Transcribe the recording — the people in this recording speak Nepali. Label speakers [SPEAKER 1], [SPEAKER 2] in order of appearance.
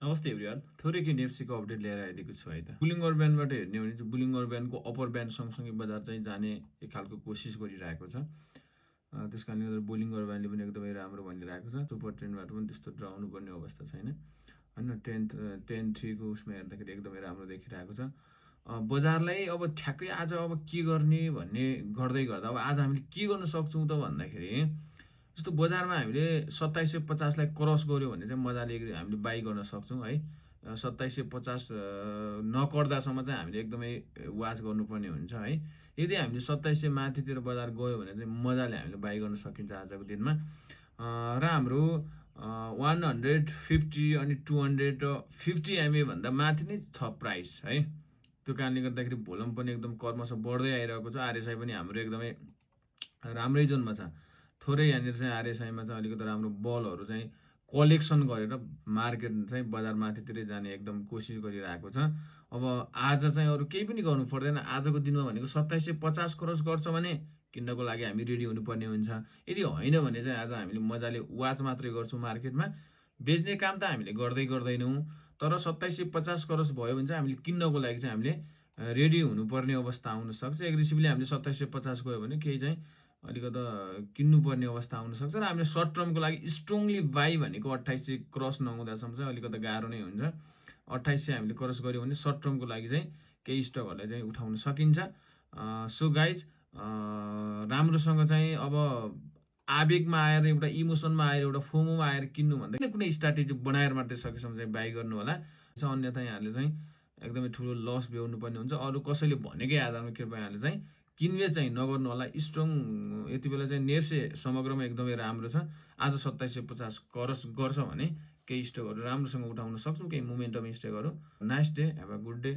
[SPEAKER 1] नमस्ते एभ्रिवान, थोरै के नेप्सीको अपडेट लिएर आइदिएको छु है त। बुलिङर ब्यान्डबाट हेर्ने हो भने चाहिँ बुलिङर ब्यान्डको अप्पर ब्यान्ड सँगसँगै बजार चाहिँ जाने एक खालको कोसिस गरिरहेको छ। त्यस कारणले गर्दा बुलिङर ब्यान्डले पनि एकदमै राम्रो भनिरहेको छ। सुपर ट्रेन्डबाट पनि त्यस्तो डराउनु पर्ने अवस्था छैन होइन। 10-3 को उसमा हेर्दाखेरि एकदमै राम्रो देखिरहेको छ। बजारलाई अब ठ्याक्कै आज अब के गर्ने भन्ने गर्दै गर्दा अब आज हामीले के गर्न सक्छौँ त भन्दाखेरि जस्तो बजारमा हामीले 2750 लाई क्रस गर्यो भने चाहिँ मजाले हामीले बाई गर्न सक्छौँ है। 2750 नकर्दासम्म चाहिँ हामीले एकदमै वाच गर्नुपर्ने हुन्छ है। यदि हामीले 2700 माथितिर बजार गयो भने चाहिँ मजाले हामीले बाई गर्न सकिन्छ आजको दिनमा। र हाम्रो 150 अनि 250 MA भन्दा माथि नै छ प्राइस है। त्यो कारणले गर्दाखेरि भोल्युम पनि एकदम कर्मश बढ्दै आइरहेको छ। आरएसआई पनि हाम्रो एकदमै राम्रै जोनमा छ। थोरै यहाँनिर चाहिँ आरएसआईमा चाहिँ अलिकति राम्रो बलहरू चाहिँ कलेक्सन गरेर मार्केट चाहिँ बजार माथितिरै जाने एकदम कोसिस गरिरहेको छ। अब आज चाहिँ अरू केही पनि गर्नु पर्दैन। आजको दिनमा भनेको 2750 क्रस गर्छ भने किन्नको लागि हामी रेडी हुनुपर्ने हुन्छ। यदि होइन भने चाहिँ आज हामीले मजाले वाच मात्रै गर्छौँ मार्केटमा, बेच्ने काम त हामीले गर्दैनौँ। तर 2750 क्रस भयो भने चाहिँ हामीले किन्नको लागि चाहिँ हामीले रेडी हुनुपर्ने अवस्था आउन सक्छ। एग्रेसिभली हामीले 2750 गयो भने केही चाहिँ अलिकति किन्नुपर्ने अवस्था आउन सक्छ। र हामीले सर्ट टर्मको लागि स्ट्रङली बाई भनेको 2800 क्रस नहुँदासम्म चाहिँ अलिकति गाह्रो नै हुन्छ। 2800 हामीले क्रस गऱ्यो भने सर्ट टर्मको लागि चाहिँ केही स्टकहरूलाई चाहिँ उठाउन सकिन्छ। सो गाइज, राम्रोसँग चाहिँ अब आवेगमा आएर एउटा इमोसनमा आएर एउटा फोमोमा आएर किन्नु भन्दा कुनै स्ट्राटेजी बनाएर मात्रै सकेसम्म चाहिँ बाई गर्नु होला। अन्यथा यहाँले चाहिँ एकदमै ठुलो लस बेहोर्नु पर्ने हुन्छ। अरू कसैले भनेकै आधारमा कृपया यहाँले चाहिँ किनबेच चाहिँ नगर्नु होला। स्ट्रङ यति बेला चाहिँ नेप्से समग्रमा एकदमै राम्रो छ। आज 2750 क्रस गर्छ भने केही स्टकहरू राम्रोसँग उठाउन सक्छौँ, केही मोमेन्टम स्टकहरू। Nice day, have a good day.